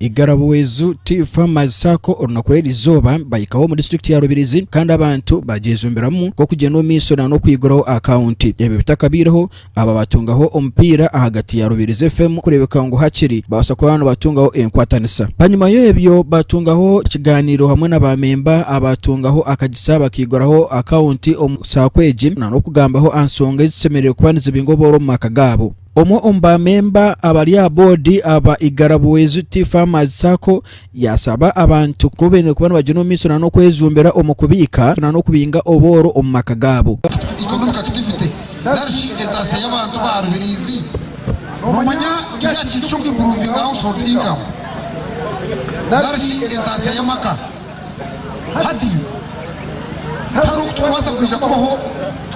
Igarabuwezu Tea Farmers Sacco orunaku rw'erizooba bahikaho omu disiturikiti ya Rubirizi kandi abantu bagyejumbiramu nk'okugyenda omu maisho na n'okwiguraho akawunti. Ebi bitakabaireho, aba batungaho omupiira ahagati ya Rubirizi FM kureebeka ngu hakiri babaasa kuba nibatungaho enkwatanisa. Bwanyima y'ebyo batungaho ekiganiiro hamwe na ba memba abatungaho akagisa bakaiguraho akawunti omu Sacco egi na n'okugambaho aha nshonga ezishemereire kuba nizibinga obuhoro omu maka gaabo. Omwe omu baamemba abari aha boodi aba Igara Buhwezi Tea Farmers Sacco yaashaba abantu ku baine kuba nibagyenda omu maisho n'okwejumbira omu kubiika n'okubinga obworo omu maka gaabo. Economic activity nari shi entaasya y'abantu ba Rubirizi nomanya turi aha kintu ky'oku improvinga household income nari shi entaasya y'amaka hati tihariho oku turikubaasa kwija kubaho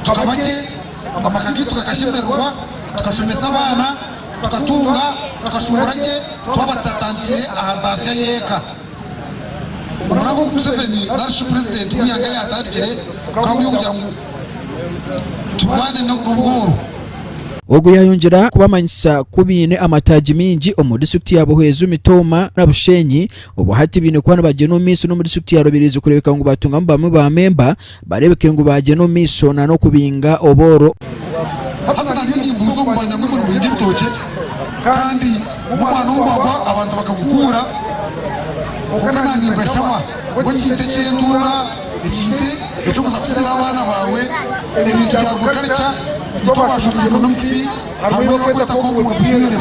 tukaba gye Amaka gaitu gakashemererwa, tukashomesa abaana, tukatunga, tukashuubura gye twaba tutatantiire aha ntaasya y'eka. Omuranga ogu Museveni nari shi Purezidenti w'eihanga yaatandikire gukaba guri ogugira ngu turwane n'obworo. Ogu yayongyera kubamanyisa ku baine amataagi maingi omu disiturikiti ya Buhweju, Mitooma na Bushenyi obu hati baine kuba nibagyenda omu maisho n'omu disiturikiti ya Rubirizi kureebeka ngu batungamu bamwe ba memba Bareebeke ngu baagyenda omu maisho na n'okubinga obooro. Hati nanye nimbuuza omu mwanya gw'emirimo y'ebitookye kandi omwana ogwagwa abantu bakagukuura kwonka nanye nimbashaba ngu ekintu eky'entuura, ekintu eky'okuza kusigira abaana baawe, ebintu bya agriculture itwe abashomire economics harimu ebi barikweta complementary.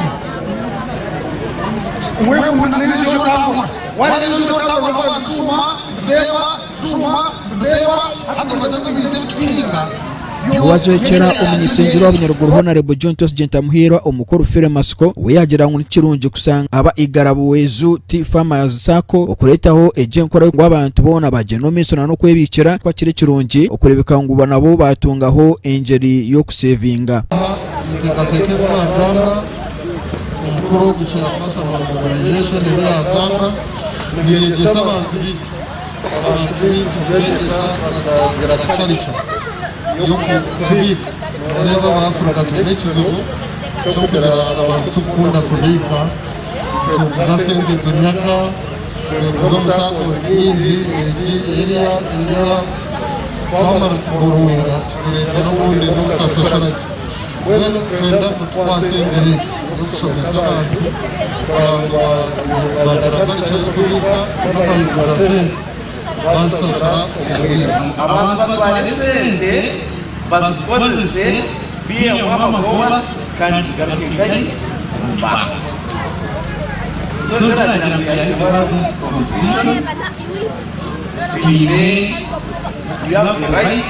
Mbwenu n'enju otahwa, wareeba enju otahwa nabo bakashuuma nituteeba. Owazwekyera omuny'ishengyero wa Bunyaruguru Honarebo John Twesigye Ntamuhiirwa omukuru Philly Matsiko we yaagira ngu nikirungi kushanga aba Igara Buweju Tea Farmers Sacco okureetaho egi enkora ngu abantu boona bagyende omu maisho n'okwebiikira kuba kiri kirungi okureebeka ngu nabo baatungaho engyeri y'okusevinga. Enteekateeka ebi naagamba, omukuru ogu Chairperson wa mobilization ebi yaagamba nibyegyesa abantu beitu. Abantu baitu beegyesa bakagira culture y'okubiika. Noreeba aba Africa twine ekizibu ky'okugira abantu tikukunda kubiika. Tweguza sente tunyaga, tweguza omu saccos nyingi egi eriya eriya twamara tuborowinga kitureetera obundi n'obutasashura gye. Mbwenu nitwenda kutukwasa engeri egi y'okushomesa abantu kugira ngu bagira culture y'okubiika n'okuhindura sente bazishashura omu bwire. Abantu batware esente bazikozese biihemu amagoba kandi zigaruke nkahi? Omu banka. So nikyo naagira ngu we are in a world of competition, twine, we have the right.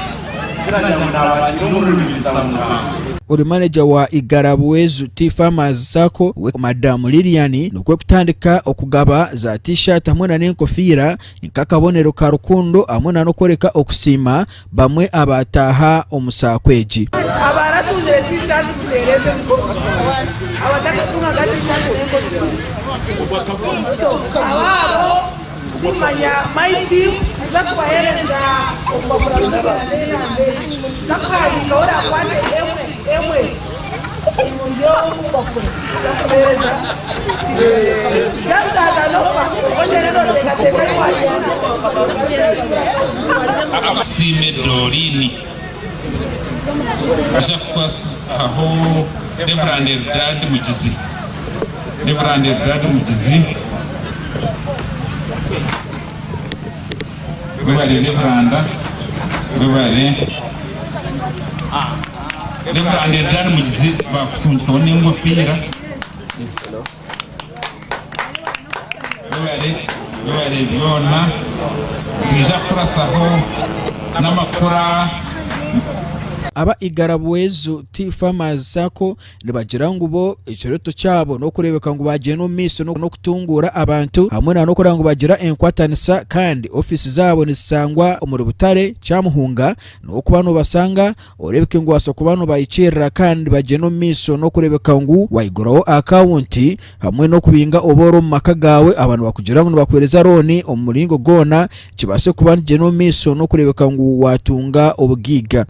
Ori maneja wa Igara Buwezu Tea Farmers Sacco we Madamu Lilian nikwo kutandika okugaba za T-shirt hamwe na n'enkofiira nk'akabonero ka rukundo hamwe na n'okworeka okusiima bamwe abataaha omu saako egi. Abaratungire T-shirt muteereze emikono abatakatungaga T-shirt n'enkofiira so abaabo Kumanya my team nituza kubahereza obupapura burikugyenda n'enamba egi. Nituza kuhandiikaho orakwate emwe emwe omuri obu bupapura. Nituza kubahereza t-shirt. Just as an offer ongyere noteekateeka ahu wagyenda. Tusiime Doreen aija kukwatsaho Rev. Eldad Mugizi. Rev. Eldad Mugizi. Webare Reveranda, webare. Reveranda Eldad Mugizi bakutungikaho n'engofiira. Webare, webare byona. Nitwija kukurasaho n'amakura. Aba Igara Buwezu Tea Farmers Sacco Nibagira ngu bo ekirooto kyabo n'okureebeka ngu baagyenda omu maisho n'okutunguura abantu hamwe na n'okureba ngu bagira enkwatanisa kandi ofiisi zaabo nizishangwa omuri Butare, Kyamuhunga n'okuba nobasanga oreebeke ngu wabaasa kuba nobahikiirira kandi bagyenda omu maisho n'okureebeka ngu waiguraho akawunti hamwe n'okubinga obooro omu maka gaawe aba nibakugira ngu nibakuheereza looni omu muringo gwona kibaase kuba nikigyenda omu maisho n'okureebeka ngu waatunga obugaiga.